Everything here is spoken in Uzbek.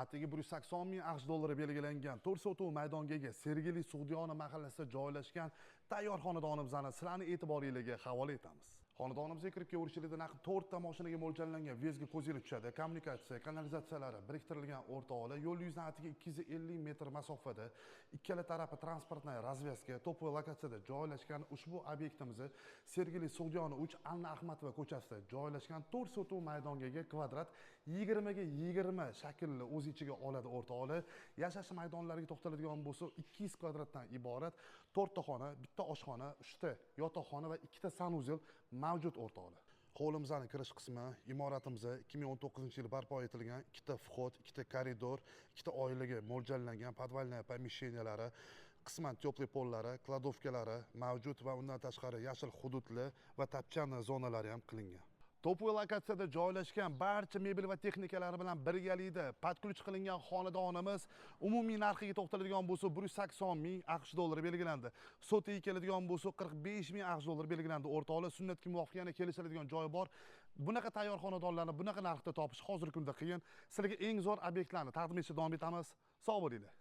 Atigi 180 ming AQSh dollari belgilangan 4 sotuv maydonga ega Sergeli Sug'diyona mahallasida joylashgan tayyor xonadonimizni sizlarning e'tiboringizga havola etamiz. Xonadonimizga kirib kelishingizda naqd 4 ta mashinaga mo'ljallangan въезд ga ko'zingiz tushadi. Kommunikatsiya, kanalizatsiyalari biriktirilgan o'rtoqlar, yo'l yuzidan atigi 250 metr masofada ikkala tarafi транспортная развязка, топовый lokatsiyada joylashgan ushbu obyektimizni Sergeli Sug'diyona 3 Anna Ahmatova ko'chasida joylashgan 4 sotuv maydonga ega kvadrat 20 ga 20 shaklli o'z ichiga oladi o'rtoqlar. Yashash maydonlariga to'xtaladigan bo'lsa, 200 kvadratdan iborat 4 ta xona, bitta oshxona, 3 ta yotoqxona va 2 ta sanuzel mavjud o'rtoqlar. Hovlimizning kirish qismi, imoratimiz 2019-yil barpo etilgan, 2 ta вход, 2 ta koridor, 2 ta oilaga mo'ljallangan подвальное помещения lari, qisman теплый pollari, кладовка lari mavjud va undan tashqari yashil hududli va tapchani zonalari ham qilingan. Топовый lokatsiyada joylashgan barcha mebel va texnikalari bilan birgalikda под ключ qilingan xonadonimiz umumiy narxiga to'xtaladigan bo'lsa, 180 ming AQSh dollari belgilandi. Sotiga keladigan bo'lsa, 45 ming AQSh dollari belgilandi. O'rtoqlar, sunnatga muvofiq yana kelishiladigan joyi bor. Bunaqa tayyor xonadonlarni bunaqa narxda topish hozirgi kunda qiyin. Sizlarga eng zo'r obyektlarni taqdim etishda davom etamiz. Sog' bo'linglar.